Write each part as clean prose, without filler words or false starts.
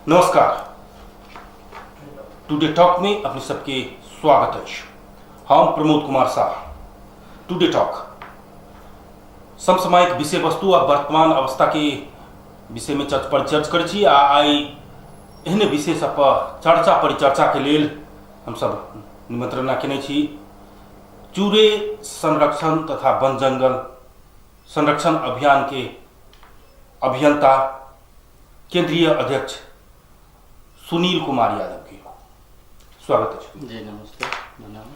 नमस्कार, today talk में अपने सबके स्वागत अछि। हम प्रमोद कुमार साह। टुडे टॉक समसामयिक विषय वस्तु आ वर्तमान अवस्था के विषय में चर्च परिचर्च करै छी आ आइ एहने विषय सब पर चर्चा परिचर्चा के लेल हम सब निमंत्रणा केने छी चूरे संरक्षण तथा वन जंगल संरक्षण अभियान के अभियंता केंद्रीय अध्यक्ष सुनील कुमार यादव के स्वागत अछि। जी नमस्ते, धन्यवाद।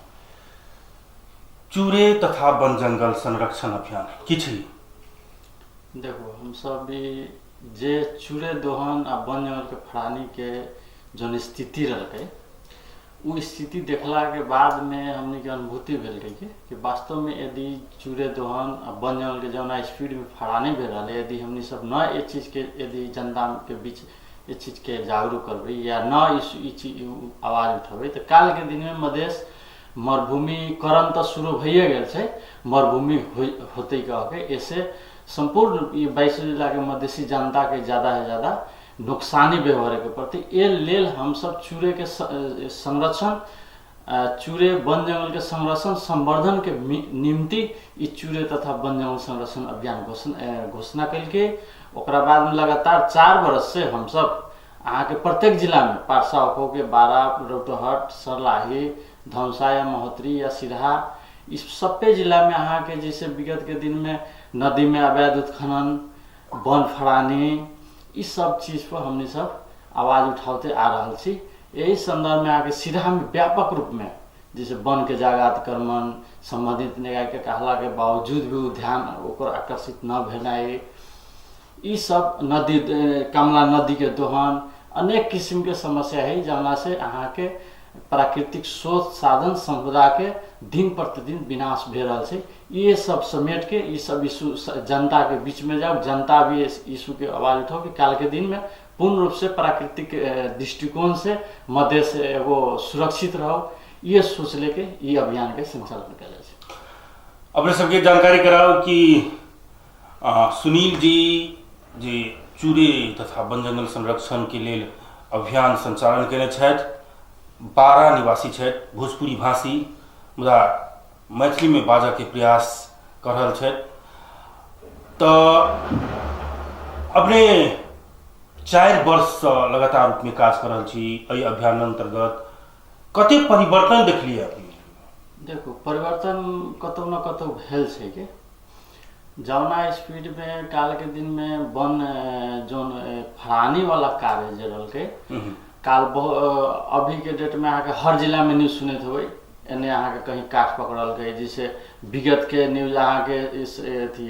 चूरे तथा वन जंगल संरक्षण अभियान की छी? देखो, हम सब भी जे चूरे दोहन आ वन जंगल के फड़ानी के जौन स्थिति रहलकै, उ स्थिति देखला के बाद में हमनी के अनुभूति भेल रही कि वास्तव में यदि चूरे दोहन आ वन जंगल के जौना स्पीड में फड़ानी भेल रहल है, यदि हमनी सब न ए चीज के यदि जनता के बीच ए चीज के जागरूक करबै या न इस ई चीज आवाज उठेबै तऽ काल के दिन में मधेश मरुभूमिकरण तऽ शुरू भइए गेल छै, मरुभूमि होतै कह के ऐसे सम्पूर्ण ई 22 जिला के मधेसी जनता के ज्यादा से ज्यादा नुकसानी व्यवहार के प्रति ए लेल हमसब चूरे के संरक्षण, चूरे वन जंगल के संरक्षण संवर्धन के निमित्त ई चूरे तथा वन जंगल संरक्षण अभियान घोषणा कलके। ओकरा बाद में लगातार 4 वर्ष से हमसब अहाँके प्रत्येक जिला में पारसा होखो के बारा, रौतहट, सरलाही, धनुषा या महोत्तरी या सिरहा, इस सभे जिला में अहाँके जैसे विगत के दिन में नदी में अवैध उत्खनन, वन फड़ानी, ई सब चीज पर हमनी सब आवाज उठाते आ रहल छी। एहि संदर्भ में अहाँके सिरहा में व्यापक रूप में जैसे वन के जगह अतिक्रमण संबंधित निकाय के कहला के बावजूद भी ध्यान ओकर आकर्षित न भेनाइ, ई सब नदी कमला नदी के दोहन, अनेक किस्म के समस्या है जौना से अहाँके प्राकृतिक स्रोत साधन संपदा के दिन प्रतिदिन विनाश भे रहल छै। ये सब समेट के ई सब इशू जनता के बीच में जाओ, जनता भी इस इशू के आवाज उठाओ कि काल के दिन में पूर्ण रूप से प्राकृतिक दृष्टिकोण से मधेश एगो सुरक्षित रहो, ये सोच लेके ये अभियान के संचालन कयल जाइ छै। अपने सबके जानकारी कराओ कि सुनील जी जे चूरे तथा वन जंगल संरक्षण के लेल अभियान संचालन केने छथि, बारा निवासी छथि, भोजपुरी भाषी, मुदा मैथिली में बाजऽ के प्रयास कऽ रहल छथि। तऽ अपने 4 वर्षसँ लगातार रूपमे काज कऽ रहल छी एहि अभियान अन्तर्गत, कतेक परिवर्तन देखलियै अपने? देखू, परिवर्तन कतौ न कतौ भेल छै कि जौना स्पीड में काल के दिन में वन जौन फड़ानी वाला कार्य जे रहलकै काल अभी के डेट में अहाँके हर जिला में न्यूज सुनैत होबै, एने अहाँके कहीं काठ पकड़लकै, जैसे विगत के न्यूज अहाँके इस अथी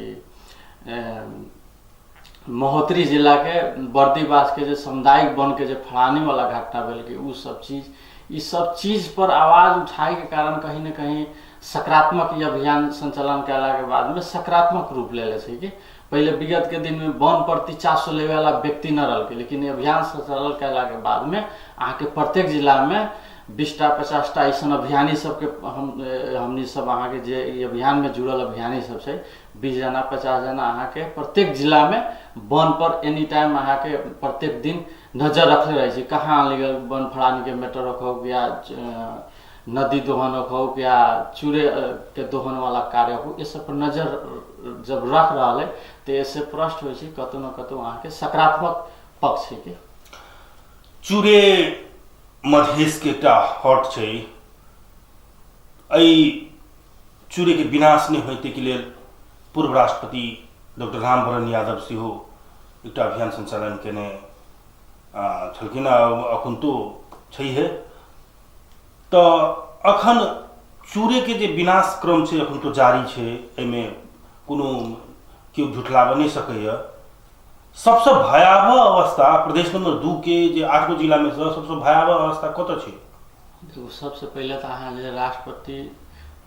महोत्तरी जिला के बर्दीवास के जे सामुदायिक वन के जे फड़ानी वाला घटना भेलकै, उ सब चीज, ई सब चीज पर आवाज उठाए के कारण कहीं न कहीं सकारात्मक ई अभियान संचालन कयला के बाद में सकारात्मक रूप लेले छै कि पहले विगत के दिन में वन प्रति चासो लेवे वाला व्यक्ति न रहलकै, लेकिन अभियान संचालन कयला के बाद में अहाँके प्रत्येक जिला में 20टा 50टा ऐसन अभियानी सबके हमनी सब अहाँके जे ई अभियान में जुड़ल अभियानी सब छै, 20 जना 50 जना अहाँके प्रत्येक जिला में वन पर एनी टाइम अहाँके प्रत्येक दिन नजर रखले रहै छै। कहाँ अनलीगल वन फड़ानी के मैटर हो या नदी दोहन हो या चूरे के दोहन वाला कार्य हो, ये सब पर नजर जब रख रहा है तो ऐसे प्रश्न होइ छै कतौ न कतौ अहाँके सकारात्मक पक्ष है कि चूरे मधेश के एकटा हट छै, एहि चूरे के विनाश नहि होय ताहिके लेल पूर्व राष्ट्रपति डॉक्टर रामवरण यादव सेहो एकटा अभियान संचालन केने छलखिन आ अखन तो छैहे। तऽ अखन चूरेके जे विनाश क्रम छै अखन तो जारी छै, एहिमे कोनो केओ झुठलाबऽ नहि सकैए। सबसँ भयावह अवस्था प्रदेश नंबर 2 के जे 8 गो जिलामे सँ सबसँ भयावह अवस्था कतऽ छै? देखू, सबसँ पहिले तऽ अहाँ जे राष्ट्रपति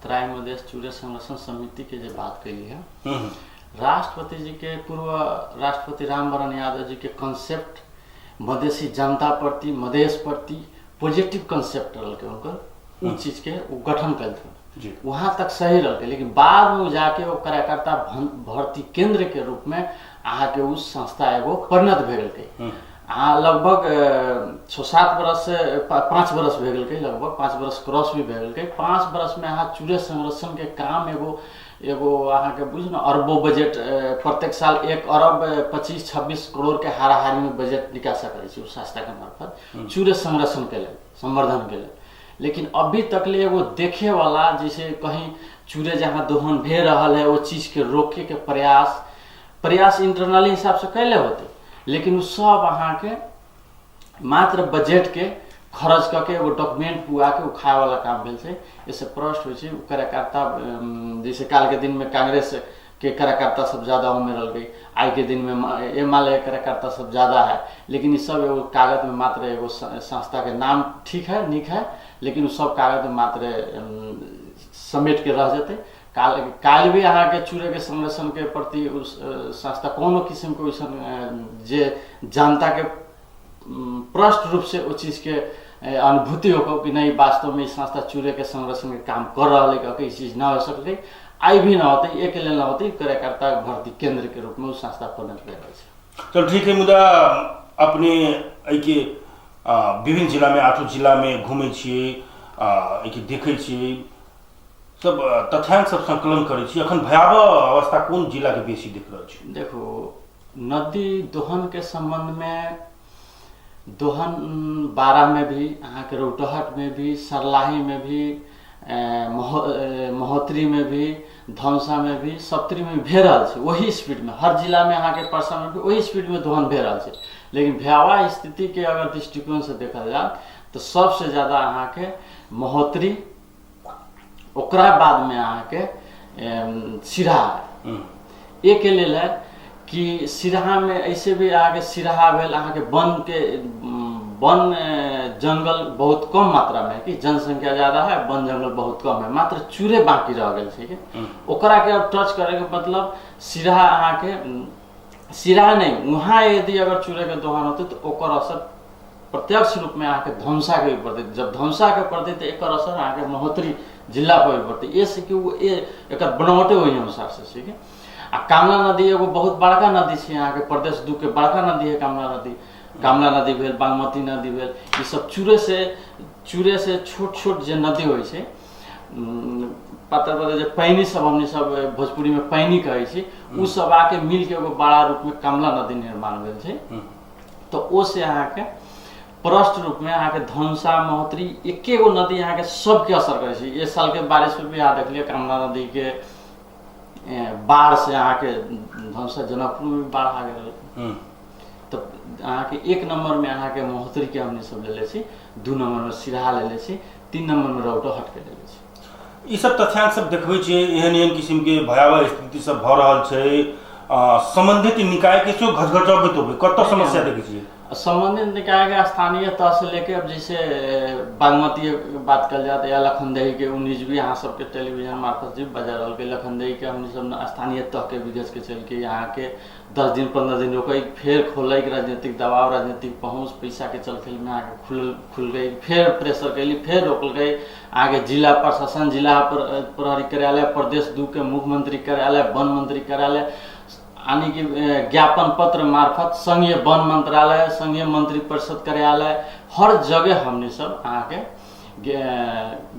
तराई मधेश चूरे संरक्षण समिति के जे बात कैली है, राष्ट्रपति जी के पूर्व राष्ट्रपति रामवरण यादव जी के कंसेप्ट मधेसी जनता प्रति मधेश प्रति पॉजिटिव कंसेप्ट रहलकै हुनकर, उ चीज के उ गठन कलथिन वहाँ तक सही रहलकै, लेकिन बाद में उ जाके ओ कार्यकर्ता भर्ती केंद्र के रूप में अहाँके उ संस्था एगो परिणत भए गेलकै। अहाँ लगभग 6-7 बरस से 5 बरस भए गेलकै, लगभग 5 बरस क्रॉस भी भए गेलकै। 5 बरसमे अहाँ चूरे संरक्षणके काम एगो एगो अहाँके बुझु ने अरबो बजट, प्रत्येक साल 1 अरब 25-26 करोड़ के हाराहारी में बजट निकासा करै छै ओ संस्थाके मार्फत चूरे संरक्षणके लेल, संवर्धनके लेल। लेकिन अभी तक ले एगो देखे वाला जैसे कहीं चूरे जहाँ दोहन भे रहल है ओ चीजके रोके के प्रयास प्रयास इंटरनली हिसाब से कैले होते, लेकिन उ सब अहाँके मात्र बजट के खर्च कऽ के एगो डॉक्यूमेंट पुआ के उ खाए वाला काम भेल छै। एहिसँ प्रश्न होइ छै उ कार्यकर्ता, जैसे काल के दिन में कांग्रेस के कार्यकर्ता सब ज्यादा उमे रहलकै, आइ के दिन में एमाले के कार्यकर्ता सब ज्यादा है, लेकिन ई सब एगो कागज में मात्र एगो संस्था के नाम ठीक है, नीक है, लेकिन उ सब कागज में मात्र समेट के रह जेतै। काल्हि भी अहाँके चूड़ेके संरक्षणके प्रति उस संस्था कोनो किसिमके वैसन जे जनताके प्रष्ट रूप से ओ चीजके अनुभूति हो कि नहीं वास्तव में ई संस्था चूड़ेके संरक्षणके काम कर रहल है कह के ई चीज न हो सकलै, आइ भी न होतै, एहिके लेल न होतै, कार्यकर्ता भर्ती केन्द्रके रूपमे ओ संस्था परिणत भए रहल छै। चल ठीक है, मुदा अपने एहिके विभिन्न जिलामे, 8 जिलामे घुमै छियै, एहिके देखै छियै, सब तथ्यांक सब संकलन करै छी, अखन भयावह अवस्था कोन जिलाके बेसी देख रहल छी? देखू, नदी दोहनके सम्बन्धमे दोहन बारामे भी, अहाँके रौतहटमे भी, सर्लाहीमे भी, महोत्तरीमे भी, धनुषामे भी, सप्तरीमे भी भए रहल छै। वही स्पीडमे हर जिलामे अहाँके परसामे भी वही स्पीडमे दोहन भए रहल छै। लेकिन भयावह स्थितिके अगर दृष्टिकोणसँ देखल जाय तऽ सबसँ ज्यादा अहाँके महोत्तरी, ओकरा बादमे अहाँके सिरहा। एहिके लेल है कि सिरहामे ऐसे भी अहाँके सिरहा भेल, अहाँके वनके वन जंगल बहुत कम मात्रामे है, कि जनसंख्या ज्यादा है, वन जंगल बहुत कम है, मात्र चूरे बाकी रह गेल छै कि ओकराके अब टच करैके मतलब सिरहा अहाँके सिरहा नहि, वहाँ यदि अगर चूरेके दोहन होतै तऽ ओकर असर प्रत्यक्ष रूपमे अहाँके धनुषाके भी पड़तै। जब धनुषाके पड़तै तऽ एकर असर अहाँके महोत्तरी जिला पर भी पड़तै। एहिसँ कि ओ एकर बनावटे ओहि अनुसारसँ छै कि। आ कमला नदी एगो बहुत बड़का नदी छै, अहाँके प्रदेश 2 के बड़का नदी है कमला नदी। कमला नदी भेल, बागमती नदी भेल, ई सब चूरे से छोट छोट जे नदी होइ छै, पातर पातर जे पैनी सब हमनी सब भोजपुरीमे पैनी कहै छी, उ सब आके मिलके एगो बड़ा रूपमे कमला नदी निर्माण भेल छै। तऽ ओ से अहाँके प्रष्ट रूपमे अहाँके धनुषा महोत्तरी एके गो नदी अहाँके सबके असर करै छै। एक सालके बारिशमे भी अहाँ देखलियै कमला नदीके बाढ़ से अहाँके धनुषा जनकपुरमे भी बाढ़ आ गेल। तऽ अहाँके 1 नम्बरमे अहाँके महोत्तरीके हमनी सब लेले छी, 2 नम्बरमे सिरहा लेले छी, 3 नम्बरमे रौतहटके लेले छी। ई सब तथ्यांक सब देखबै छियै, एहन एहन किसिमके भयावह स्थिति सब भऽ रहल छै, सम्बन्धित निकायके सेहो घचघचबैत होबै, कतऽ समस्या देखै छियै? सम्बन्धित निकायके स्थानीय तह से लेके अब जैसे बागमती बात कल जाए या लखनदेही के 19 भी अहाँ सबके टेलीविजन मार्फत जी बजा रहल के लखनदेही के हमनी सब स्थानीय तह के भी घस के चल के यहाँ के 10 दिन 15 दिन रोकै, फेर खोलै, राजनीतिक दबाव, राजनीतिक पहुँच, पैसा के चल खेल में अहाँके खुल गई, फेर प्रेशर कैली, फेर रोकल गई। आगे जिला प्रशासन, जिला प्रहरी कार्यालय, प्रदेश 2 के मुख्यमंत्री कार्यालय, वन मंत्री कार्यालय, यानी कि ज्ञापन पत्र मार्फत संघीय वन मंत्रालय, संघीय मंत्री परिषद कार्यालय, हर जगह हमनी सब अहाँके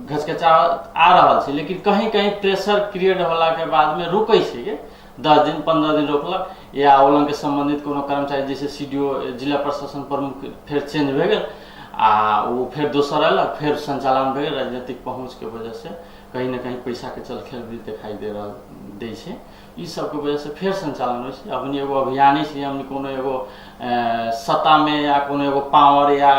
घचकचा आ रहल छै। लेकिन कहीं कहीं प्रेशर क्रिएट होला के बाद में रुकै छै के 10 दिन 15 दिन रोकलक, या ओलंग के संबंधित कोनो कर्मचारी जैसे CDO जिला प्रशासन प्रमुख फेर चेंज भए गेल आ ओ फेर दोसर अयलक, फेर संचालन भए गेल। राजनीतिक पहुँच के वजह से कहीं न कहीं पैसा के चलखेल भी दिखाई दे रहल दै छै। ई सबके वजह से फेर संचालन होइ छै। अपने एगो अभियानी छी, हमनी कोनो एगो सत्तामे या कोनो एगो पावर या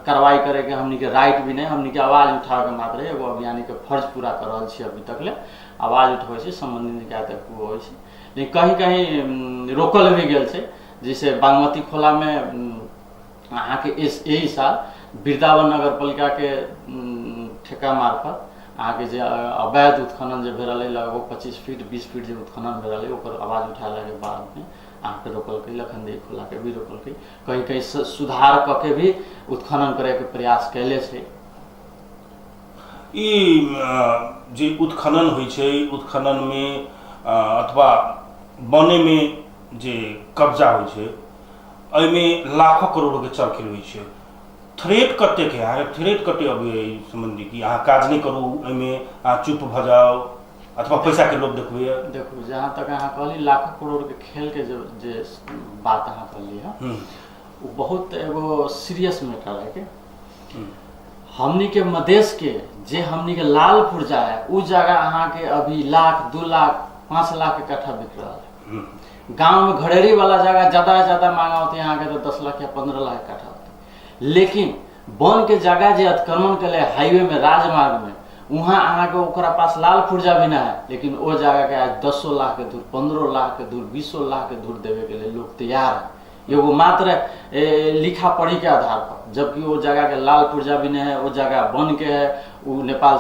कार्रवाई करैके हमनी के राइट भी नहीं, हमनी के आवाज उठाबैके मात्र एगो अभियानी के फर्ज पूरा कर रहल छी। अभी तक ले आवाज उठबै छै, सम्बन्धित निकाय तक होइ छै। लेकिन कहीं कहीं रोकल भी गेल छै, जैसे बागमती खोलामे अहाँके एहि साल वृन्दावन नगरपालिकाके ठेका मार्फत अहाँके जे अवैध उत्खनन जे भेल रहलै, लगभग 25 फीट 20 फीट जे उत्खनन भेल रहलै, ओकर आवाज उठेलाके बादमे अहाँके रोकलकै। लखनदेही खोलाके भी रोकलकै, कहीं कहीं सुधार कऽ के भी उत्खनन करैके प्रयास कैले छै। ई जे उत्खनन होइ छै, उत्खननमे अथवा वनेमे जे कब्जा होइ छै, एहिमे लाखों करोड़ोके चलखेल होइ छै। थ्रेट कतेक है अहाँके, थ्रेट कते अबैए एहि सम्बन्धी कि अहाँ काज नहि करू एहिमे, अहाँ चुप भऽ जाउ अथवा पैसाके लोभ देखबैए? देखू, जहाँ तक अहाँ कहली लाखों करोड़के खेलके जो जे बात अहाँ कहली है, ओ बहुत एगो सीरियस मैटर है कि हमनी के मधेश के जे हमनी के लाल पुर्जा है उ जगह अहाँ के अभी लाख 2 लाख 5 लाख के कट्ठा बिक रहा है। गांव में घड़ेरी वाला जगह ज्यादा से ज्यादा मांगा होते यहाँ के तो 10 लाख या 15 लाख के कट्ठा होते, लेकिन वन के जगह जे अतिक्रमण के लिए हाईवे में राजमार्ग में वहाँ अहाँ के ओकरा पास लाल पुर्जा भी ना है, लेकिन वो जगह के आज 10 लाख के दूर 15 लाख के दूर 20 लाख के दूर देवे के लिए लोग तैयार है, एगो मात्र लिखा पढ़ी के आधार पर, जबकि वो जगह के लाल पुर्जा भी नहीं है, वो जगह वन के है, वो नेपाल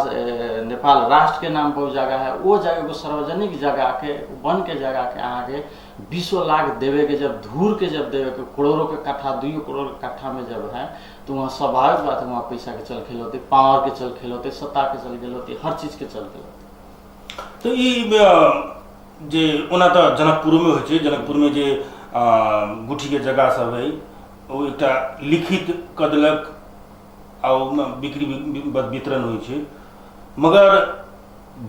नेपाल राष्ट्र के नाम पर वो जगह है, वो जगह एगो सार्वजनिक जगह के वन के जगह के अहाँ के 20 लाख देवे के जब धूर के जब देवे के करोड़ों के कट्ठा 2 करोड़ के कट्ठा में जब है तो वहाँ स्वाभाविक बात है वहाँ पैसा के चल खेल होते, पावर के चल खेल होते, सत्ता के चल खेल होते, हर चीज के चल खेल होते। तो ई जे ओना तऽ जनकपुरोमे होइ छै, जनकपुरमे जे गुठीके जगह सब है ओ एकटा लिखित कऽ देलक आ ओहिमे बिक्री वितरण होइ छै, मगर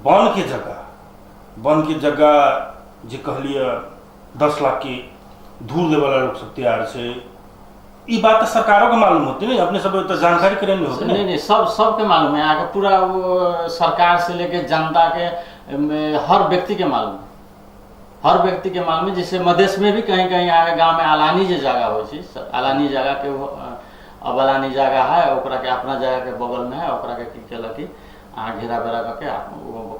वनके जगह, वनके जगह जे कहलियै 10 लाखके धूर देवला लोक सब तैयार छै, ई बात तऽ सरकारोके मालूम होतै ने, अपने सब तऽ जानकारी करेने होतै ने। नहीं नहीं, सब सबके मालूम है, यहाँ के पूरा वो सरकार से लेके जनता के हर व्यक्ति के मालूम है, हर व्यक्ति के मालूम है। जैसे मधेश में भी कहीं कहीं आगे गांव में अलानी जे जगह हो छै, अलानी जगह के वो, अब अलानी जगह है ओकरा के अपना जगह के बगल में है, ओकरा के की केलक कि अहाँ घेरा बेरा कऽ के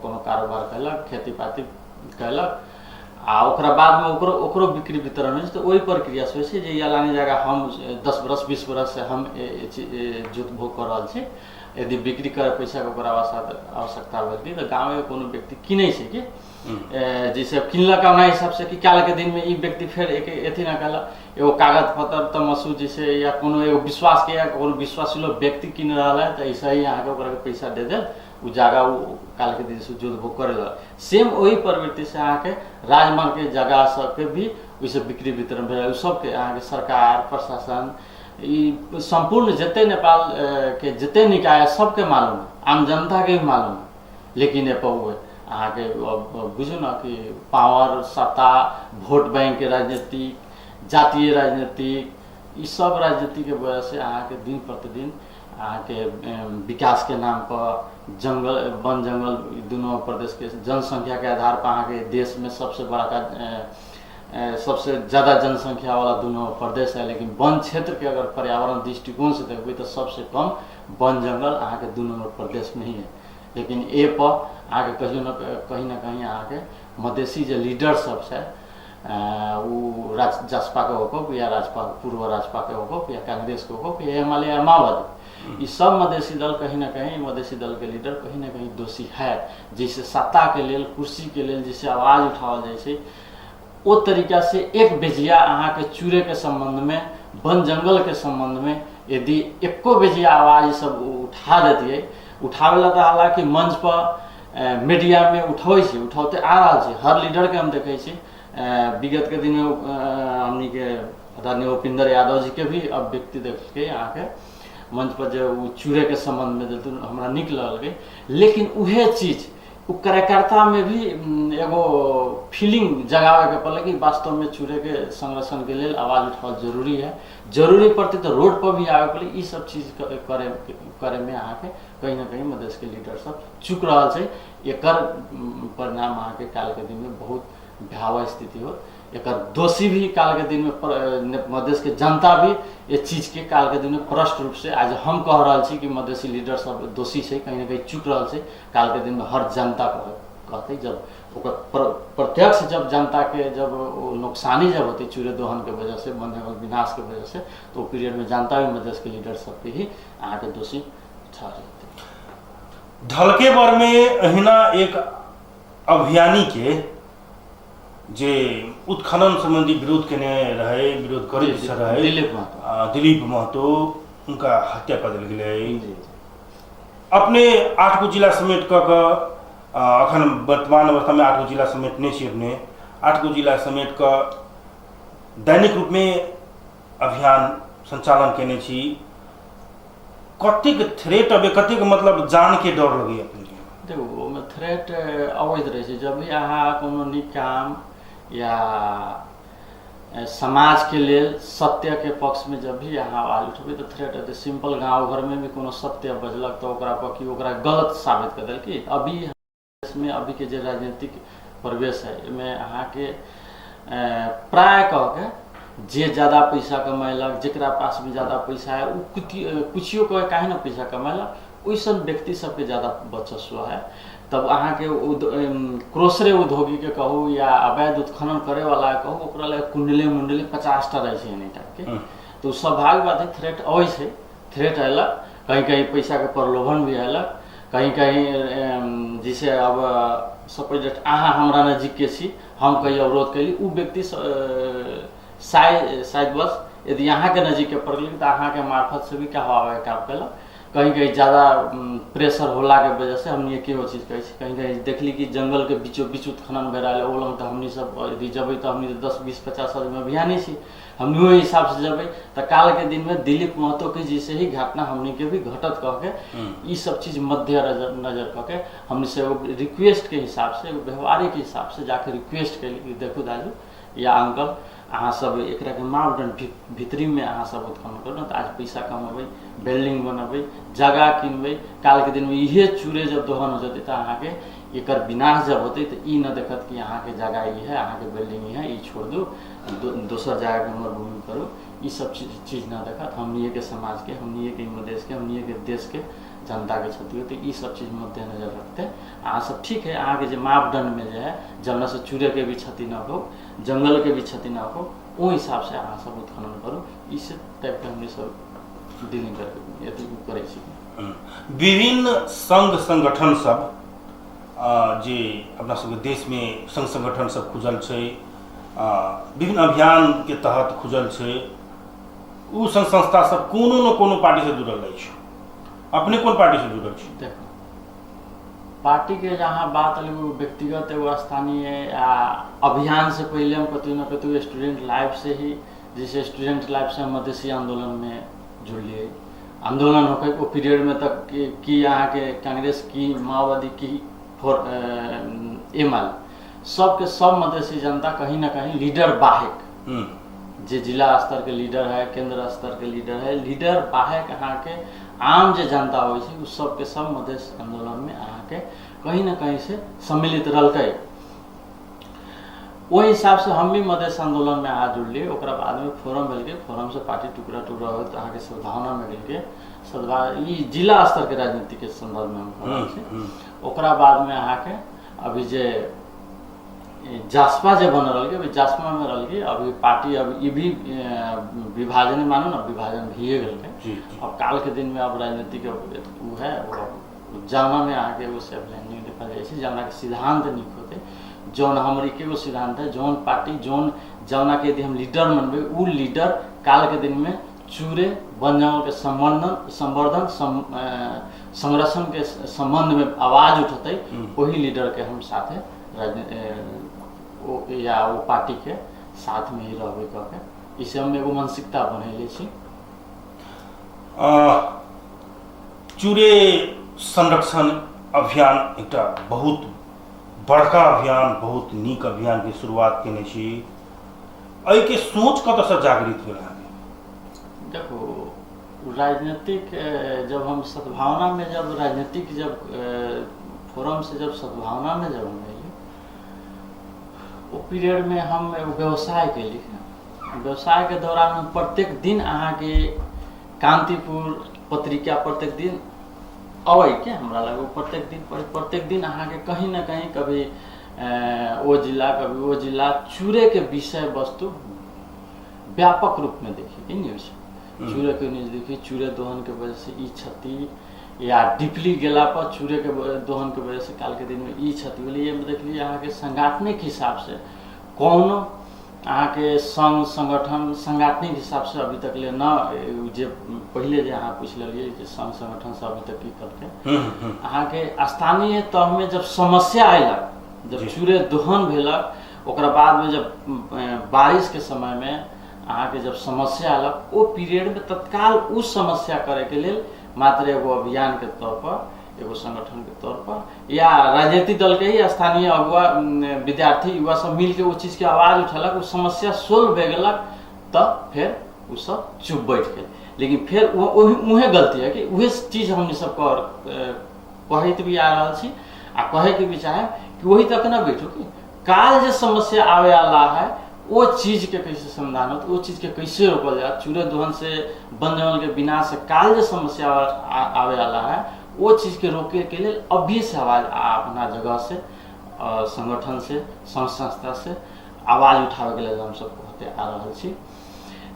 कोनो कारोबार केलक, खेती पाती केलक आ ओकरा बाद में ओकरो ओकरो बिक्री वितरण होइ छै। तऽ ओहि प्रक्रिया से होइ छै जे ई अलानी जगह हम 10 बरस 20 बरस से हम जोत भोग कऽ रहल छी, यदि बिक्री करे पैसा के ओकरा आवश्यकता भेल तऽ गाँव में कोनो व्यक्ति किनै छै कि जैसे किनलक अपना हिसाब से कि काल्हि के दिन में ई व्यक्ति फेर एक अथी ना कहलक एगो कागज पत्र तमसू जैसे या कोनो एगो विश्वास के या कोनो विश्वासिलो व्यक्ति किन रहल है तऽ ऐसे ही अहाँके ओकरा के पैसा दे देल, उ जगह उ काल्हि के दिन से जोत भोग करे लगल। सेम वही प्रवृत्ति से अहाँके राजमार्ग के जगह सबके भी ओहिसँ बिक्री वितरण भेल, ओ सबके अहाँके सरकार प्रशासन ई सम्पूर्ण जते नेपाल के जते निकाय सबके मालूम है, आम जनता के भी मालूम है, लेकिन एपर ओ अहाँके बुझू न कि पावर सत्ता वोट बैंक के राजनीति जातीय राजनीति ई सब राजनीति के वजह से अहाँके दिन प्रतिदिन अहाँके विकास के नाम पर जंगल वन जंगल दुनू प्रदेश के जनसंख्या के आधार पर अहाँके देश में सबसे बड़का सबसे ज़्यादा जनसंख्या वाला दुनू प्रदेश है, लेकिन वन क्षेत्र के अगर पर्यावरण दृष्टिकोण से देखबै तऽ सबसे कम वन जंगल अहाँके दुनू प्रदेश में ही है। लेकिन ए पर अहाँके कहियो न कहीं न कहीं अहाँके मधेसी जे लीडर सब छै उ जसपा के होको या राजपा पूर्व राजपा के होको या कांग्रेस के होको या एमाले या माओवादी, ई सब मधेसी दल कहीं न कहीं मधेसी दल के लीडर कहीं न कहीं दोषी है, जैसे सत्ता के लेल कुर्सी के लेल जैसे आवाज उठावल जाइ छै ओ तरीका से एक बेजिया अहाँके चूरे के संबंध में वन जंगल के संबंध में यदि एको बेजिया आवाज सब उठा देतियै, उठावे ला तऽ हालांकि मंच पर मीडिया में उठबै छै, उठौते आ रहल छै, हर लीडर के हम देखै छी। विगत के दिन में हमनी के आदरणीय उपेंद्र यादव जी के भी अब व्यक्ति देखके अहाँके मंच पर जे ओ चूरे के संबंध में देलथिन हमरा नीक लगलकै, लेकिन उहे चीज उ कार्यकर्ता में भी एगो फीलिंग जगावे के पड़लै कि वास्तव में चूरे के संरक्षण के लेल आवाज उठावल जरूरी है, जरूरी पड़तै तऽ रोड पर भी आबे पड़लै। ई सब चीज करे करे में अहाँके कहीं ना कहीं मधेश के लीडर सब चुक रहल छै, एकर परिणाम अहाँके काल्हि के दिन में बहुत भयावह स्थिति हो, एकर दोषी भी काल के दिन में मधेश के जनता भी ये चीज के काल के दिन में प्रष्ट रूप से आज हम कह रहल छी कि मधेसी लीडर सब दोषी छै, कहीं ना कहीं चुक रहल छै। काल के दिन में हर जनता कहते जब ओकर प्रत्यक्ष जब जनता के जब वो नुकसानी जब होती चूरे दोहन के वजह से वन जंगल विनाश के वजह से, तो पीरियड में जनता भी मधेश के लीडर सबके ही अहाँके दोषी ठहरेतै। ढलकेबर में अहिना एक अभियानी के जे उत्खनन संबंधी विरोध केने रहे, विरोध करैत रहे दिलीप महतो, दिलीप महतो, उनका हत्या कऽ देल गेलै। अपने 8 गो जिला समेट कऽ कऽ अखन वर्तमान अवस्थामे 8 गो जिला समेटने छी, अपने 8 गो जिला समेट कऽ दैनिक रूपमे अभियान संचालन केने छी, कतेक थ्रेट अबै, कतेक मतलब जान के डर लगैया अपने? देखू, ओहिमे थ्रेट अबैत रहै छै। जब भी अहाँ कोनो नीक काम या समाजके लेल सत्यके पक्षमे जब भी अहाँ आवाज उठेबै तऽ थ्रेट एतै। सिंपल गाँव घरमे भी कोनो सत्य बजलक तऽ ओकरा पर कि ओकरा गलत साबित कऽ देलक। अभी देशमे अभीके जे राजनीतिक परिवेश है, एहिमे अहाँके प्राय कह के जे ज्यादा पैसा कमेलक, जकरा पासमे ज्यादा पैसा है, ओ कुछियो कह काहे ने पैसा कमेलक, ओइसन व्यक्ति सबके ज्यादा वर्चस्व है। तब अहाँके क्रोसरे उद्योगीके कहू या अवैध उत्खनन करैवला कहू, ओकरा लए कुंडले मुंडले 50टा रहै छै एहन टाइपके। तऽ ओ स्वाभाविक बात है, थ्रेट अबै छै। थ्रेट अयलक, कहीं कहीं पैसाके प्रलोभन भी अयलक, कहीं कहीं जैसे अब सपोज अहाँ हमरा नजीकके छी, हम कहीं अवरोध कैली, ओ व्यक्ति शायद बस यदि अहाँके नजीकके पड़ल तऽ अहाँके मार्फत से भी कहवाबैके काम केलक। कहीं कहीं ज़्यादा प्रेशर होलाके वजह से हमनी एके चीज कहै छी। कहीं कहीं देखली कि जंगलके बीचो बीच उत्खनन भए रहल है, ओ लग तऽ हमनी सब यदि जबै तऽ हमनी 10, 20, 50 आदमी अभियानी छी, हमनी ओहि हिसाब से जबै तऽ काल के दिन में दिलीप महतो के जैसे ही घटना हमनी के भी घटत कह के ई सब चीज मध्य नजर कह के हमनी से एगो रिक्वेस्ट के हिसाब से, एगो व्यवहारिक हिसाब से जाके रिक्वेस्ट कैली कि देखू दाजू या अंकल, अहाँ सब एकरा के मापदंड भीतरी में अहाँ सब उत्खनन करू ने तऽ आज पैसा कमेबै, बिल्डिंग बनेबै, जगह किनबै, काल के दिन में इहे चूरे जब दोहन हो जेतै तऽ अहाँके एकर विनाश जब होतै तऽ ई न देखत कि अहाँके जगह ई है, अहाँके बिल्डिंग ई है, ई छोड़ दू, दोसर जगहके मरुभूमि करू, ई सब चीज चीज न देखत। हमनिए के समाज के, हमनिए के मधेश के, हमनिए के देश के जनता के क्षति होतै। ई सब चीज मद्देनजर रखते अहाँ सब ठीक है, अहाँके जे मापदंड में जे है जौना से चूरे के भी क्षति न हो, जंगल के भी क्षति न हो, ओहि हिसाब से अहाँ सब उत्खनन करू। इस टाइप के हमनी सब डीलिंग करके अथी करै छी। विभिन्न संघ संगठन सब जे अपना सबके देशमे संघ संगठन सब खुजल छै, विभिन्न अभियानके तहत खुजल छै, ओ संघ संस्था सब कोनो न कोनो पार्टीसँ जुड़ल अछि। अपने कोन पार्टीसँ जुड़ल छी? देखो, पार्टी के जहाँ बात अलग, व्यक्तिगत एगो स्थानीय या अभियान से पहले हम कतहु न कतहु स्टूडेंट लाइफ से ही, जैसे स्टूडेंट लाइफ से हम मधेसी आंदोलन में जुड़लिए। आंदोलन होके ओ पीरियड में तक कि अहाँके कांग्रेस की, माओवादी की, फोर एम सबके सब मधेसी जनता कहीं ना कहीं लीडर बाहेक जे जिला स्तर के लीडर है, केंद्र स्तर के लीडर है, लीडर बाहेक अहाँके आम जे जनता होइ छै, ओ सबके सब मधेश आंदोलन में अहाँके कहीं ना कहीं से सम्मिलित रहलकै। ओहि हिसाब से हम भी मधेश आंदोलन में अहाँ जुड़लिए। ओकरा बाद में फोरम भेलकै, फोरम से पार्टी टुकड़ा टुकड़ा होइत अहाँके सद्भावना में गेलकै। सद्भाव ई जिला स्तर के राजनीति के संदर्भ में हम कह रहल छी। ओकरा बाद में अहाँके अभी जे जासपा जे बनल रहलकै, अभी जासपा में रहलकै। अभी पार्टी अभी ई भी विभाजन मानू ना, विभाजन भइए गेलकै। जी जी अब काल के दिन में अब राजनीति के उ है, वो जौना में अहाँके एगो सेफ लैंडिंग देखल जाइ छै, जौना के सिद्धांत नीक होतै। जौन हमर एकेगो सिद्धांत है, जौन पार्टी जौन जौना के यदि हम लीडर मनबै, उ लीडर काल के दिन में चूरे वन जंगल के संवर्धन संवर्धन संरक्षण के संबंध में आवाज उठतै, वही लीडर के हम साथे ओ या ओ पार्टी के साथ में ही रहबै कह के इसे हम एगो मानसिकता बनैले छी। चूरे संरक्षण अभियान एकटा बहुत बड़का अभियान, बहुत नीक अभियान के शुरुआत केने छी। एहिके सोच कतऽसँ जागृत भेल अहाँके? देखो, राजनीतिक जब हम सद्भावना में जब राजनीतिक जब फोरम से जब सद्भावना में जब हम अयली, ओ पीरियड में हम एगो व्यवसाय केली। व्यवसाय के दौरान हम प्रत्येक दिन अहाँके कान्तिपुर पत्रिका प्रत्येक दिन अबै के हमरा लग, प्रत्येक दिन प्रत्येक दिन अहाँके कहीं ना कहीं कभी ओ जिला, कभी ओ जिला, चूरे के विषय वस्तु व्यापक रूप में देखी के न्यूज, चूरे के न्यूज देखी। चूरे दोहन के वजह से ई क्षति या डीपली गेला पर चूरे के दोहन के वजह से काल के दिन में ई क्षति भेलै। एहिमे देखलियै अहाँके संगाठनिक हिसाब से कोनो अहाँके संघ संगठन संगाठनिक हिसाब से अभी तक ले न, जे पहिले जे अहाँ पूछि लेलियै जे संघ संगठन से अभी तक की करतै, अहाँके स्थानीय तहमे जब समस्या अयलक, जब चूरे दोहन भेलक, ओकरा बादमे जब बारिशके समयमे अहाँके जब समस्या अलग ओ पीरियड में तत्काल उ समस्या करे के लेल मात्र एगो अभियान के तौर पर, एगो संगठन के तौर पर या राजनीतिक दल के ही स्थानीय अगुआ विद्यार्थी युवा सब मिल के ओ चीज के आवाज उठेलक, उ समस्या सोल्व भए गेलक तब फेर उ सब चुप बैठ गेल। लेकिन फेर उहे गलती है कि उहे चीज हमनी सब कहैत भी आ रहल छी आ कहे के भी चाहे कि वही तक ना बैठू कि काल जे समस्या आवे वाला है वो चीज के कैसे समाधान होत, वो चीज के कैसे रोकल जाए। चूड़े दोहन से वन जंगल के विनाश से काल जे समस्या आवे वाला है वो चीज के रोके के लिए अभी से आवाज अपना जगह से संगठन से संघ संस्था से आवाज उठावे के लिए हम सब कहते आ रहल छी।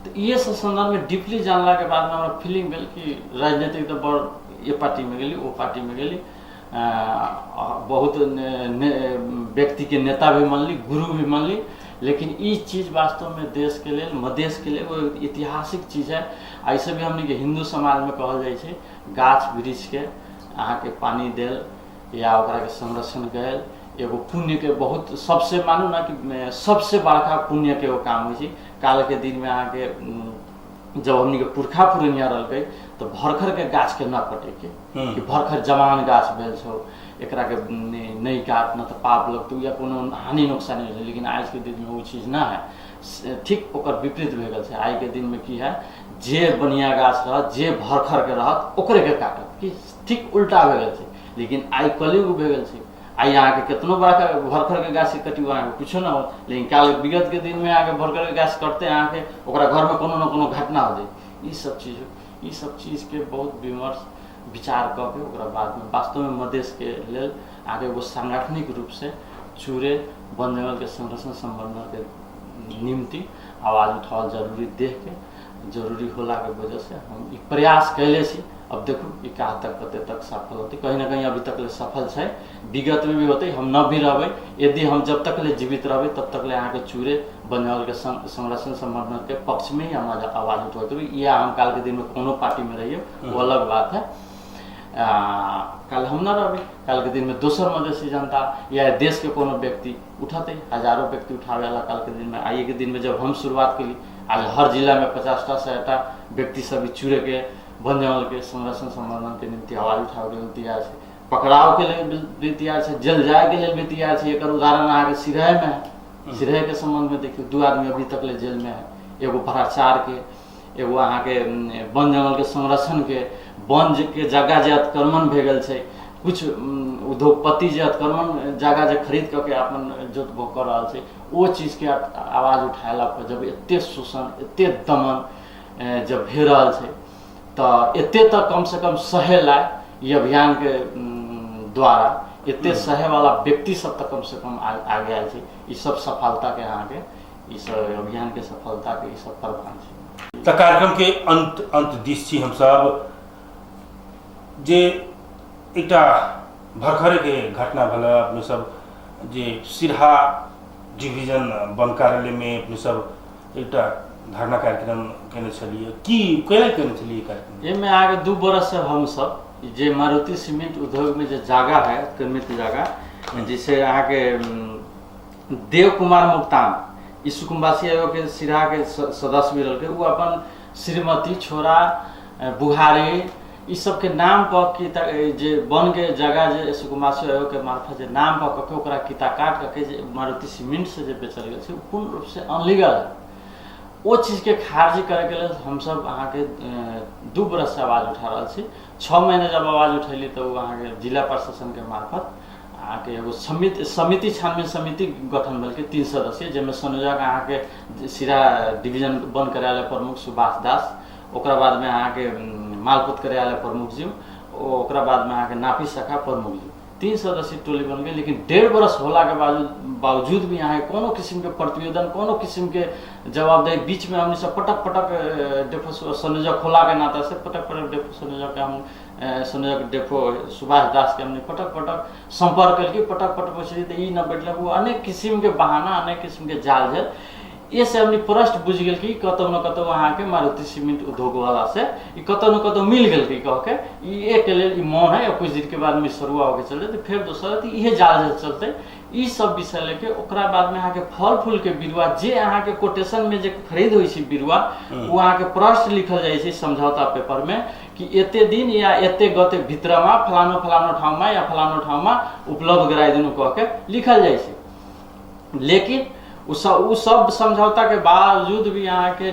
तो ये सब संदर्भ में डीपली जानला के बाद में हमरा फीलिंग भेल कि राजनीतिक तो बड़ ये पार्टी में गेली वो पार्टी में गेली, बहुत व्यक्ति के नेता भी मनली, गुरु भी मनली, लेकिन ई चीज वास्तव में देश के लेल मधेश के लेल वो ऐतिहासिक चीज है। ऐसे भी हमनी के हिंदू समाज में कहल जाइ छै गाछ वृक्ष के अहाँके पानी देल या ओकरा के संरक्षण कयल एगो पुण्य के बहुत सबसे मानू ना कि सबसे बड़का पुण्य के एगो काम होइ छै। काल के दिन में अहाँके जब हमनी के पुरखा पुरनिया रहलकै तो भरखर के गाछ के न कटे के कि भरखर जवान गाछ भेल छौ एकरा के नहीं काट न तो पाप लगतौ या कोनो हानि नुकसान होइ छै। लेकिन आज के दिन में वो चीज ना है, ठीक ओकर विपरीत भए गेल छै। आइ के दिन में की है जे बढ़िया गाछ रहत जे भरखर के रहत ओकरे के काटत कि ठीक उल्टा भए गेल छै। लेकिन आइ कलयुग भए गेल छै, आइ अहाँके केतनो बड़का भरखर के गाछ कटियो अहाँके कुछो ना हो, लेकिन काल विगत के दिन में अहाँके भरखर के गाछ कटते अहाँके ओकरा घर में कोनो न कोनो घटना हो जाए। ई सब चीज ई सब चीज के बहुत विमर्श विचार कऽ के ओकरा बाद में वास्तव में मधेश के लेल अहाँके एगो सांगठनिक रूप से चूरे वन जंगल के संरक्षण संवर्धन के निम्ति आवाज उठावल जरूरी देख के जरूरी होला के वजह से हम ई प्रयास कैले छी। अब देखू ई कहाँ तक कते तक सफल होते, कहीं ना कहीं अभी तक ले सफल छै, विगत में भी होते, हम न भी रहबै, यदि हम जब तक ले जीवित रहबै तब तक ले अहाँके चूरे वन जंगल के संरक्षण संवर्धन के पक्ष में ही हम आवाज उठबैत रहबै। या हम काल के दिन में कोनो पार्टी में रहियो वो अलग बात है, कल हम न रहबै, काल के दिन में दोसर मधेसी जनता या देश के कोनो व्यक्ति उठते, हजारों व्यक्ति उठावे वाला काल के दिन में। आइए के दिन में जब हम शुरुआत केली आज हर जिला में 50टा 100टा व्यक्ति सब चूरे के वन जंगल के संरक्षण संवर्धन के निम्ति आवाज उठावे के लेल तैयार छै, पकड़ाव के लेल भी तैयार छै, जेल जाय के लेल भी तैयार छै। एकर उदाहरण अहाँके सिरहे में है, सिरहे के संबंध में देखियौ 2 आदमी अभी तक ले जेल में है, एगो भ्रष्टाचार के, एगो अहाँके वन जंगल के संरक्षण के, वन के जगह जे अतिक्रमण भए गेल छै, कुछ उद्योगपति जे अतिक्रमण जगह जे खरीद कऽ के अपन जोत भोग कऽ रहल छै, ओ चीज के आवाज उठायला पर जब एते शोषण एते दमन जब भए रहल छै तऽ एते तक कम से कम सहेला ई अभियान के द्वारा एते सहे वाला व्यक्ति सब तक कम से कम आगे आयल छै। ई सब सफलता के अहाँके ई सब अभियान के सफलता के ई सब प्रमाण छै। तऽ कार्यक्रम के अंत अंत दिस छी हमसब, जे एकटा भरखरे के घटना भेल अपने सब जे सिरहा डिवीजन वन कार्यालय में अपने सब एकटा धरना कार्यक्रम केने छलियै, की केना केने छलियै कार्यक्रम? एहिमे अहाँके 2 बरस से हमसब जे मारुति सीमेंट उद्योग में जे जगह है क्रमित जगह, जैसे अहाँके देव कुमार मुक्तान ई सुकुम्बासी आयोग के सिरहा के सदस्य भी रहलकै, ओ अपन श्रीमती छोरा बुहारी ई सबके नाम पर किता जे वन के जगह जे सुकुम्बासी आयोग के मार्फत जे नाम पर कऽ के ओकरा किता काट कऽ के जे मारुति सीमेंट से जे बेचल गेल छै ओ पूर्ण रूप से अनलीगल है। ओ चीजके खारिज करैके लेल हमसब अहाँके 2 बरस से आवाज उठा रहल छी। 6 महीना जब आवाज उठेली तऽ ओ अहाँके जिला प्रशासनके मार्फत अहाँके एगो समिति छानबीन समिति गठन भेलकै 3 सदस्यीय, जाहिमे संयोजक अहाँके सिरहा डिवीजन वन कार्यालय प्रमुख सुभाष दास, ओकरा बादमे अहाँके मालपोत कार्यालय प्रमुख जी, ओकरा बादमे अहाँके नापी शाखा प्रमुख जी, 3 सदस्यीय टोली बन गेल। लेकिन 1.5 बरस होला के बावजूद भी अहाँके कोनो किसिमके प्रतिवेदन कोनो किसिमके जवाबदेही बीचमे हमनी सब पटक पटक डेपो संयोजक होला के नाता से पटक पटक डेपो संयोजक के हम संयोजक डेपो सुभाष दास के हमने पटक पटक संपर्क केलकै, पटक पटक पुछली तऽ ई न बैठलक, ओ अनेक किसिमके बहाना अनेक किसिमके जाल झेल। ये से हमनी प्रश्न बुझि गेल कि कतौ न कतौ अहाँके मारुति सीमेंट उद्योग वाला से ई कतौ न कतौ मिल गेल कि कह के ई एक लेल ई मौन है, कुछ दिन के बाद मिसरुआ होके चल जेतै, फेर दोसर इहे जाल झेल चलते। ई सब विषय लेके ओकरा बादमे अहाँके फल फूलके बिरुआ जे अहाँके कोटेशनमे जे खरीद होइ छै बिरुआ, ओ अहाँके प्रश्न लिखल जाइ छै समझौता पेपरमे कि एते दिन या एते गते भित्रमा फलानो फलानो ठाउँमा या फलानो ठाउँमा उपलब्ध गराइ दिनु कह के लिखल जाइ छै। लेकिन उ सब समझौता के बावजूद भी अहाँके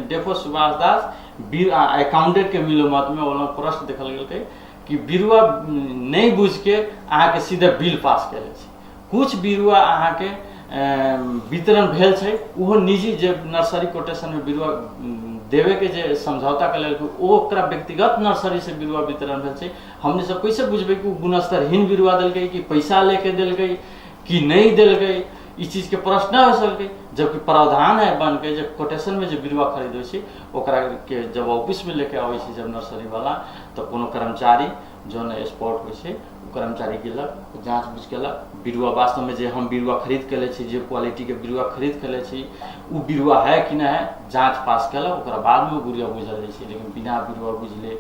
डेफो सुभाष दास अकाउंटेंट के मिलोमत में ओना प्रश्न देखल गेलकै कि बिरुआ नहि बुझिके अहाँके सीधे बिल पास कयले छै। कुछ बिरुआ अहाँके वितरण भेल छै, ओहो निजी जे नर्सरी कोटेशनमे बिरुआ देबेके जे समझौता के ओ ओकरा व्यक्तिगत नर्सरी से बिरुआ वितरण भेल छै। हमनी सब कैसे बुझबै कि ओ गुणस्तरहीन बिरुआ देलकै कि पैसा लेके देलकै कि नहि देलकै? ई चीजके प्रश्न हो सकै, जबकि प्रावधान है बन के जे कोटेशन में जे बिरुआ खरीदै छै ओकरा के जब ऑफिस में लेके अबै छै जब नर्सरी वाला, तऽ कोनो कर्मचारी जौन स्पॉट होइ छै ओ कर्मचारी गेलक, जाँच बुझ केलक, बिरुआ वास्तवमे जे हम बिरुआ खरीद के लै छी, जे क्वालिटीके बिरुआ खरीद के लै छी, ओ बिरुआ है कि नहि है, जाँच पास केलक, ओकरा बादमे ओ बिरुआ बुझल जाइ छै। लेकिन बिना बिरुआ बुझले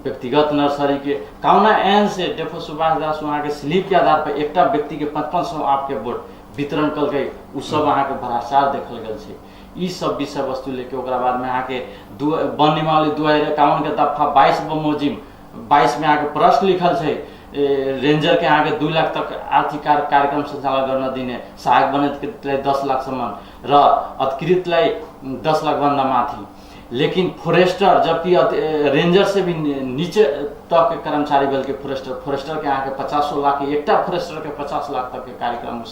व्यक्तिगत नर्सरी के कौना एन से डेफो सुभाष दास वहाँके स्लिप के आधार पर एकटा व्यक्ति के 5500 आपके बोर्ड वितरण कलकै, उ सब अहाँके भ्रष्टाचार देखल गेल छै। ई सब विषय वस्तु लेके ओकरा बादमे अहाँके दू वन नियमावली 2051 के दफा 22 बमोजिम 22 में अहाँके प्रश्न लिखल छै, रेंजर के अहाँके 2 लाख तक आर्थिक कार्यक्रम सञ्चालन गर्न दिने, सहायक वनलाई 10 लाखसम्म र अधिकृतलाई 10 लाखभन्दा माथि। लेकिन फोरेस्टर जबकि रेंजर से भी नीचे तक के कर्मचारी भेल के फोरेस्टर, फोरेस्टर के अहाँके 50 लाख, एकटा फोरेस्टर के 50 लाख तक के कार्यक्रम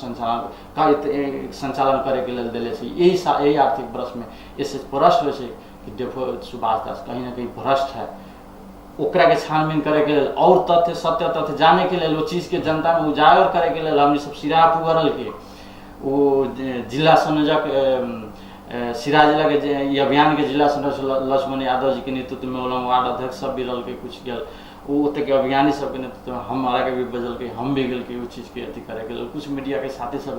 संचालन करे के लेल देले छै यही आर्थिक वर्ष में। इससे प्रश्न होइ छै कि डेफो सुभाष दास कहीं ना कहीं भ्रष्ट है। ओकरा के छानबीन करे के लेल और तथ्य सत्य तथ्य जाने के लेल, वो चीज के जनता में उजागर करे के लेल हमनी सब सिराहा पुगरल के वो जिला संयोजक सिराहा जिला के ई अभियान के जिला संयोजक लक्ष्मण यादव जी के नेतृत्व में होलन, वार्ड अध्यक्ष सब भी रहलकै, कुछ गेल वो ओते के अभियानी सबके नेतृत्व में हमारा के भी बजलकै, हम भी गेलकै ओ चीज के अथी करे के लेल। कुछ मीडिया के साथी सब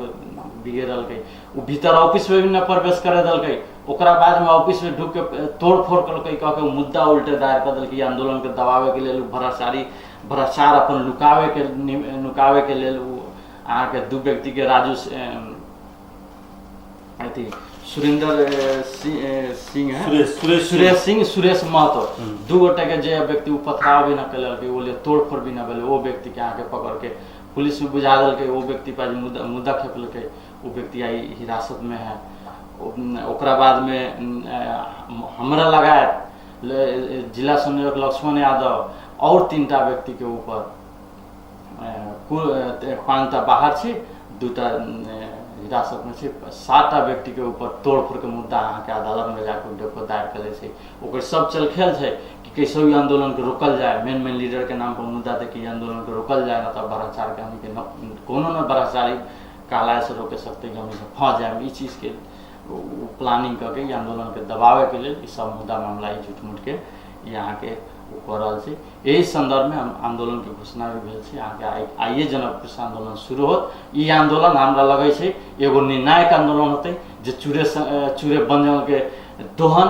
भी गेल रहलकै, ओ भीतर ऑफिस में भी न प्रवेश करे देलकै। ओकरा बाद में ऑफिस में ढुक के तोड़ फोड़ कलकै कह के मुद्दा उल्टे दायर कर देलकै। आंदोलन के दबावे के लेल भ्रष्टाचार अपन नुकावे के लेल ओ अहाँके दू व्यक्ति के राजू अथी सुरेंद्र सिंह है, सुरेश सिंह, सुरेश महतो, दू गोटे के जे व्यक्ति उ पथराव भी न केलकै, ओ लिए तोड़फोड़ भी न भेलै, ओ व्यक्ति के अहाँके पकड़ के पुलिस में बुझा देलकै। ओ व्यक्ति पर मुद्दा खेपलकै, ओ व्यक्ति आई हिरासत में है। ओकरा बाद में हमरा लगायत जिला संयोजक लक्ष्मण यादव और 3टा व्यक्ति के ऊपर कुल 5टा बाहर छै, 2टा हिरासत में छै, 7टा व्यक्ति के ऊपर तोड़फोड़ के मुद्दा अहाँके अदालत में जाके डेपो दायर करै छै। ओकर सब चलखेल छै कि कैसे ई आंदोलन के रोकल जाए, मेन मेन लीडर के नाम पर मुद्दा दे के ई आंदोलन के रोकल जाए, न तऽ भ्रष्टाचार के हमनी के कोनो न भ्रष्टाचारी कहलाए से रोके सकते कि हमनी सब फंस जाए। ई चीज के प्लानिंग करके ई आंदोलन के दबावे के लेल ई सब मुद्दा मामला ई झूठ मूठ के ई अहाँके कऽ रहल छै। एहि संदर्भ में हम आंदोलन के घोषणा भी भेल छै। अहाँके आइए जनकपुर से आंदोलन शुरू होत। ई आंदोलन हमरा लगै छै एगो निर्णायक आंदोलन होतै जे चूरे वन जंगल के दोहन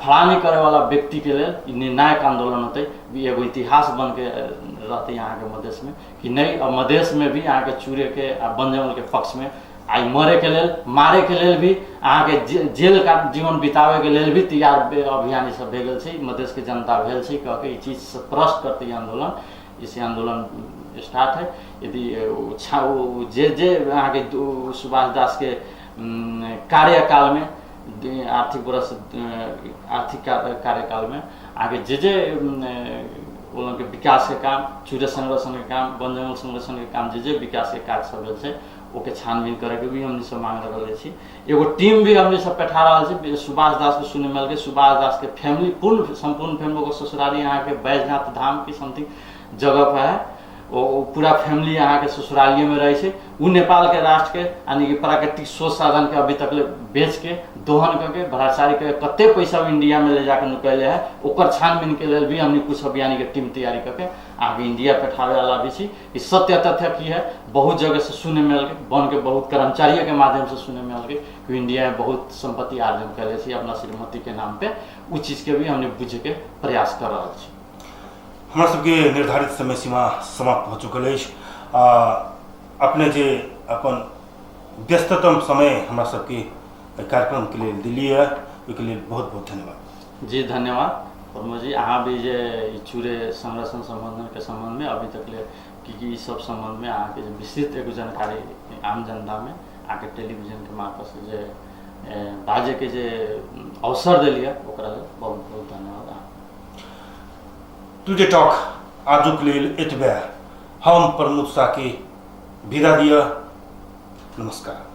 फड़ानी करे वाला व्यक्ति के लेल ई निर्णायक आंदोलन होतै। एगो इतिहास बन के रहतै अहाँके मधेश में कि नहीं, अब मधेश में भी अहाँके चूरे के आ वन जंगल के पक्ष में आई मरे के लेल, मारे के लेल भी अहाँके जेल का जीवन बितावे के लेल भी तैयार अभियानी सब भए गेल छै, मधेश के जनता भेल छै कह के ई चीज से प्रश्न करते आंदोलन, इस आंदोलन स्टार्ट है। यदि जे जे अहाँके सुभाष दास के कार्यकाल में आर्थिक वर्ष आर्थिक कार्यकाल में अहाँके जे जे के विकास के काम, चूरे संरक्षण के काम, वन जंगल संरक्षण के काम, जे जे विकास के कार्य सब भेल छै ओके छानबीन करे के भी हमनी सब मांग रहल छी। एगो टीम भी हमनी सब बैठा रहल छी। सुभाष दास के सुने मिल के सुभाष दास के फैमिली पूर्ण संपूर्ण फैमिली के ससुराली अहाँके बैजनाथ धाम की समथिंग जगह पर है, वो पूरा फैमिली अहाँके ससुरालिए में रहै छै। उ नेपाल के राष्ट्र के यानी कि प्राकृतिक स्रोत साधन के अभी तक ले बेच के दोहन करके भ्रष्टाचारी के कते पैसा इंडिया में ले जाके नुकैले है, ओकर छानबीन के लेल भी हमनी कुछ अभियानी के टीम तैयारी करके आगे इंडिया बैठावे वाला भी छी। ई सत्य तथ्य की है बहुत जगह से सुने में अलगे, वन के बहुत कर्मचारी के माध्यम से सुने में अलगे कि इंडिया में बहुत संपत्ति आर्जन कैले छी अपना श्रीमती के नाम पे, उ चीज के भी हमने बुझे के प्रयास कर रहल छी। हमरा सबके निर्धारित समय सीमा समाप्त हो चुकल अछि। अपने जे अपन व्यस्ततम समय हमरा सबके एहि कार्यक्रमके लेल दिलियै, ओहिके लेल बहुत बहुत धन्यवाद। जी धन्यवाद प्रमोद जी, अहाँ भी जे ई चूरे संरक्षण संवर्धन के संबंध में अभी तक ले की की ई सब संबंध में अहाँके जे विस्तृत एगो जानकारी आम जनता में अहाँके टेलीविजन के मार्फत से जे बाजे के जे अवसर देलियै ओकरा लेल बहुत बहुत धन्यवाद अहाँ। टुडे टॉक आजुक लेल एतबे। हम प्रमोद साह के विदा दिअ। नमस्कार।